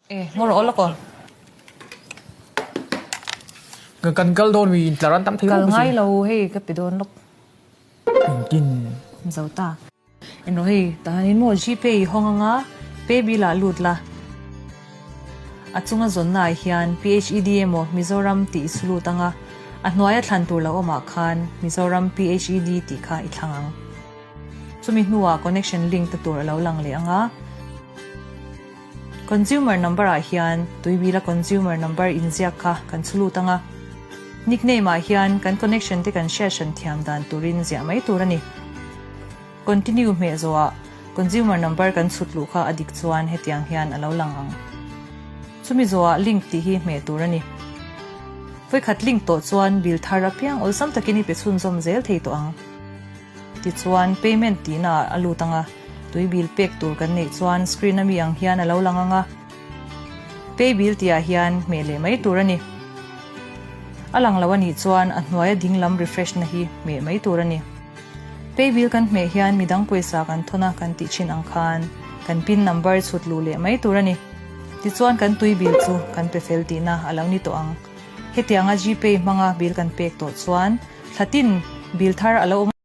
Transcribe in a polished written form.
E, ngaw rawh aw lawk aw. Kan kal dawn mi intlar an tam thei Kal ngai lo hei ka pe dawn lawk. Engtin? Zo ta. En rawh hei tahanin maw Gpay i hawng anga pay bill ah lut la. A chunga zawnna ah hian PHED emaw Mizoram tih i su lut anga a hnuaia thlan tur lo awmah khan Mizoram PHED tih kha i thlang ang. Chumi hnuah connection link ta tur a lo lang leh anga. Consumer number ah hian tuibila consumer number inziak kha kan chhu lut ang a. Nickname ah hian kan connection te kan hriat hran thiam dan turin ziah mai tur a ni. Continue hmeh zawhah consumer number kan chhut luh kha a dik chuan hetiang hian a lo lang ang. Chumi zawhah link tih hi hmeh tur a ni. Vawikhat link tawh chuan bill thar apiang awlsam takin i pe chhunzawm zel thei tawh ang. Tichuan, payment tihna ah a lut ang a, tui bill pek tur kan neih chuan screen ami ang hian a lo lang ang a. Pay bill tihah hian hmeh leh mai tur a ni. A lang lo a nih chuan a hnuaia ding lam refresh na hi hmeh mai tur a ni. Pay bill kan hmeh hian midang pawisa kan thawn a kan tih thin ang khan kan pin number chhut luh leh mai tur a ni. Tichuan kan tui bill chu kan pe fel tihna a lo ni tawh ang. Hetianga Gpay hmanga bill kan pek tawh chuan thlatin bill thar a lo awm.